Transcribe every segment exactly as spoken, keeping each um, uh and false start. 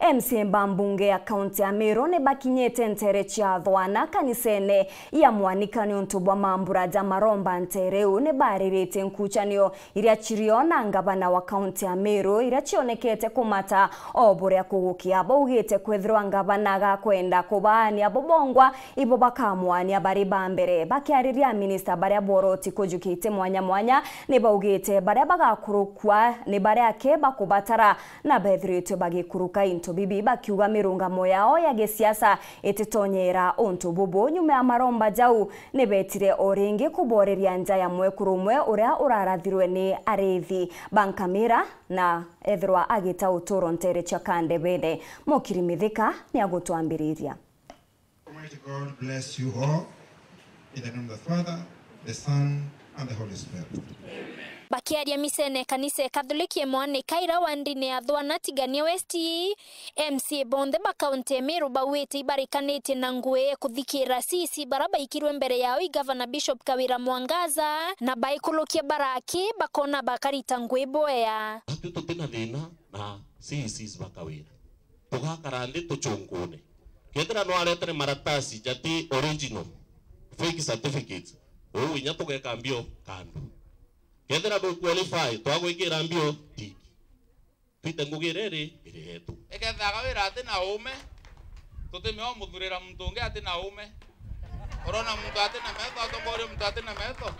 M C A ba mbunge ya kaunti ya Meru ni bakinyite nteere cia Thwana kanisene ya Mwanika niuntu bwa mambura ja maromba. Nteere iu ni bariritie nkucanio iria cirio na ngavana wa kaunti ya Meru, iria cionekete kumata o buria kugukia. Baugite kwithirwa ngavana agakwenda kubaania bo bongwa, ibo bakamwania bari ba mbere. Bakiariria, aminista baria bworoti kujukitie mwanya mwanya ni baugite baria bagakurukua ni baria aki bakubatara na bethiritwe bagikuruka into bibi, bakiuga mirungamo yao ya gisiasa ititonyera untu bubu. Nyuma ya maromba jau, ni betire o ringi kuboreria nja ya mwekuru umwe uria urarathirwe ni arithi ba nkamira na ethirwa agita uturo nteere cia Kandebene. Mukiri Mithika ni agutwambiriria. Almighty God bless you all in the name of the Father, the Son, and the Holy Spirit. Bakiaria misene kanisa e Katholiki e Mwanika ira wandine ya Thwana Tigania West, M C A bonthe ba kaunti e Meru bauite ibarikanitie na ngugi e kuthikira C C bara baikirwe mbere yao i Gavana Bishop Kawira Mwangaza, na baikurukia baraki bakona bakarita ngugi bwea. Atwi tutina thina na C Cs ba Kawira. Tugakara nthi tuchungune. Kethira nwaretere maratasi jati original, fake certificates, uu inya tugeka mbio kandu. Kethira du qualify, twagwikira mbio tiki. Twite ngugi iri iri yetu. Ikethira Kawira ati na uume, tutimea umuthurira muntu ungi ati na uume. Urona muntu ati na metho, atongoria muntu ati na metho.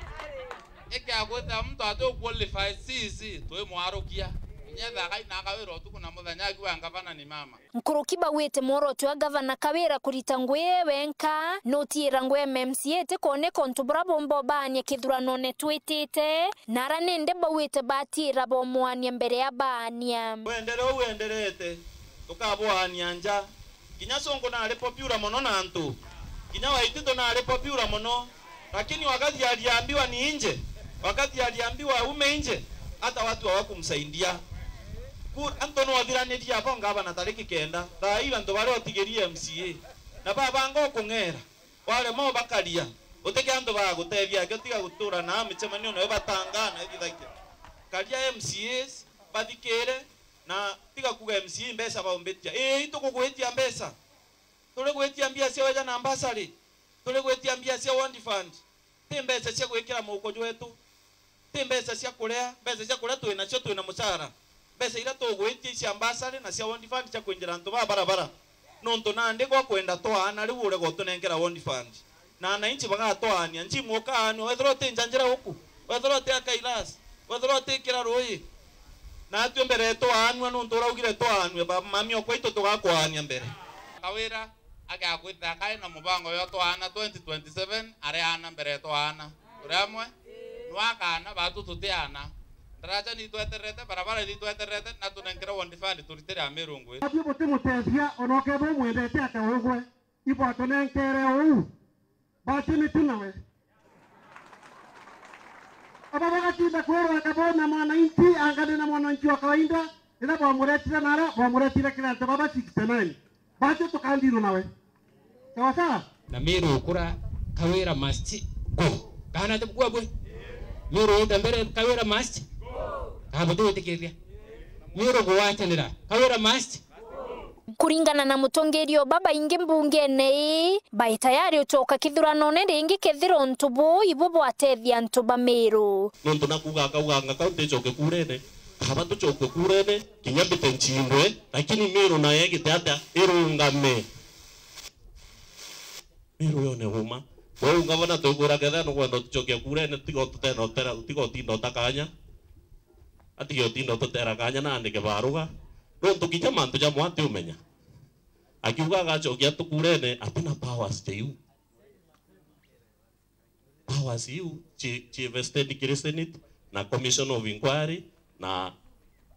Ikiagwita muntu ati u qualify C C, twimwarukia. Inya ethira Kawira utuku na muthenya akiuga ngavana ni mama. Nkuruki bauite mworoto jwa Gavana Kawira kurita ngugi e wenka, nutiira ngugi ya M C A itikwoneka untu buria bomba ubaania kithuranone twitite, na ara nindi bauite batiira bomwania mbere ya baania. Wendere uu wenderete, tukabwaania nja. Kinya Sonko nari popular mono na antu. Kinya Waititu nari popular mono. Lakini wakati aliambiwa ni nje, wakati aliambiwa aume nje, hata watu hawakumsaidia. Ku-, antu noothiranirie abo ngavana tariki kenda, thaa ii antu baria utigirie M C A. Na babanga ukung'era, warema ubakaria, utike antu bagutethia aki, utiga gutura na micemanio nayo batangaa na ithithagia. Karia M C As bathikire, na tiga kuga M C A mbeca baumbitia. Ii, itukugwitia mbeca. Turi gwitia mbia cia weja na mbasari. Turi gwitia mbia cia ward fund. Ti mbeca cia gwikira muuko jwetu. Ti mbeca cia kuria. Mbeca cia kuria twi nacio, twi na mucara. Mbeca iria tugwitia i cia mbasari na cia ward fund cia kwinjira antu ba barabara. Nontu nandi gwa kwenda twaana riu urega utunenkera ward fund. Na ananchi bagatwaania, njimu ukaanua, wethirwa uti njanjira uku, wethirwa uti a Kailas, wethirwa uti kira ruuji. Natwi mbere twaanua, nontu uraugire twaanue, ba-, mami okwa itu tugakwaania mbere. Kawira, agakwita kai na mubango yo twaana twenty twenty-seven, ari aana mbere twaana. Turi amwe? Nwakaana, batu tuti aana. Ndaraca ni tweterete, barabara ni tweterete, na tunenkere ward fund turitire Amiru ngugi. Atwi butimutethia, ona ukethirwa umwendete atia ugwe. Ibwatunenkere uu, bati ni tu nawe. Aba bagatinda kwirwa anga bona mwananchi, anga ni na mwananchi wa kawaida, riria bwamuretire nara, bwamuretire kiri antu baba sixty-nine. Bati tukandirwa nawe. Sawa sawa? Na Miru ukura, Kawira must go. Kana ti bukua bwe? Miru ite mbere, Kawira must go. Kana buti gwitikiria? Miru gwatanira, Kawira must Kuringana na mutongeria o babaingi mbungene ii, bai tayari ucoka kithuranone ringi kethira untu buu ibu bwatethia antu ba Miru. Nontu na kuuga akauganga kau nticoke kuurene, kaba tucoke kuurene, kinya mbite ncindwe, lakini Miru nayo igite atia irungame. Miru yone uma. Kwou ngavana twikwira kethira nukwenda utucokia kuurene, tiga ututena utera, tiga utinda utakanya. Atige utinda ututera kanya na andike baruga. Nontu kinya mantu jamwe atiumenya. Akiuga agacokia tukurene, atina powers cia iu. Powers iu ci, ci vested kiri Senate na Commission of Inquiry na,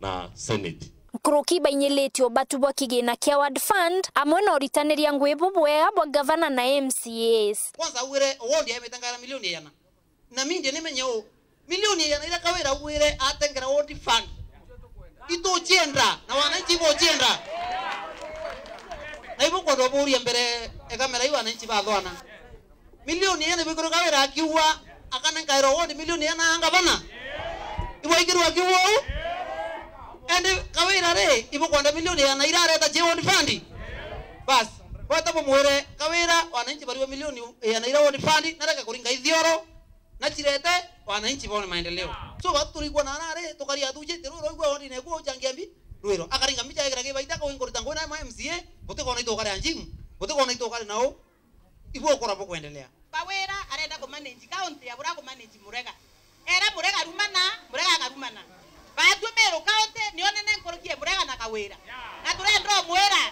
na Senate. Nkuruki bainyilitie ubatu bwa kigina kia Ward Fund, amwe na uritaniria ngugi bubwega bwa gavana na M C As. Kwanza augire ward yaimite ngara milioni igana. Na mi ndi nimenye uu, milioni igana iria Kawira augire atengera ward fund, itucienda, na wananchi ibucienda. Na ibukwenda uburia mbere ekamera i wananchi bathwana. Milioni igana ibwikirwe Kawira akiuga akanenkairwa ward milioni igana anga bana. Ibwaikirwe akiuga uu? Ende Kawira ri, ibukwenda milioni igana irareta cia ward fund? Bas, bweta bumwire Kawira, wananchi bariwe milioni igana ira ward fund, nareke kuringa ithioro, na cirete wananchi bone maendeleo. So, batu turigwa na arari, tukaria tuji, ti rwiro igwa ward neku ujangia mbi, rwiro. Akaringa mbi jagira gibaita, kawinkurita ngwina ma M C A, butikona itu ukare anjimu, butikona itu ukare nao, ibwo ukora bukwendelea. Kawira arenda ku manage county ya bura ku manage Murega. Era Murega rumana, Murega akarumana. Batwi Meru County nio nene nkuruki e Murega na Kawira. Na turenda umwira,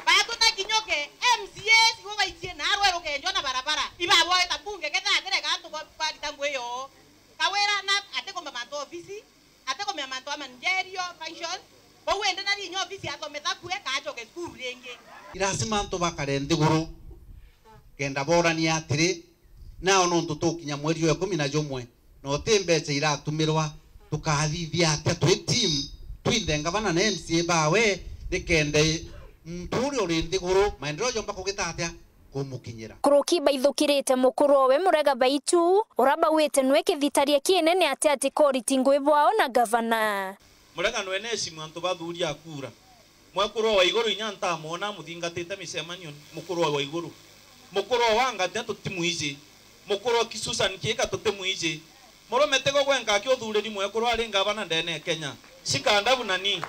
batwi na kinyuke, M C As ibo baichie na arwe rukenjwa na barabara. Ibaboeta mbunge ketha atirega antu ba-, bagita ngui yoo. Kawira na atikumba mantu ofisi, atikumea mantu a managerial functions. Kwou indi nari inya ofisi athome thakue, kaachoke cukuru ringi. Ni lazima antu bakare nthiguru kenda boorania atiri, nao nontu tukinya mweri jwa ikumi na jumwe, na uti mbeca iratumirwa, tukathithia atia twi team twinthe ngavana na M C A bawe, nikenda muntu uria uri nthiguru maendeleo jomba kugita atia kumukinyira. Nkuruki baithukirite mukuru owe Murega Baitu, ura bauite nwe kithitaria kinene ati ati koriti ngui bwao na gavana. Murega nwene esimu antu bathuria kura. Mwekuru wa iguru inya ntamwona amuthingatite micemanio, mukuru wa iguru. Mukuru wa ngati tutimwiji. Mukuru wa Kisusan kiika tutimwiji. Murume tigo gwenka akiuthuriri mwekuru ari ngavana ndene ya Kenya. Sikanda buna ni.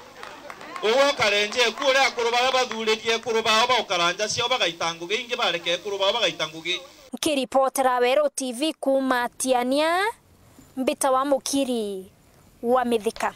Uwe ukarenje eku uria akuru baria bathuririe ekuru bao baukara nja ciao bagaita ngugi, ingi bareke ekuru bao bagaita ngugi. Nkiripotera Weru T V kuuma Tiania, Mbita wa Mukiri wa Mithika.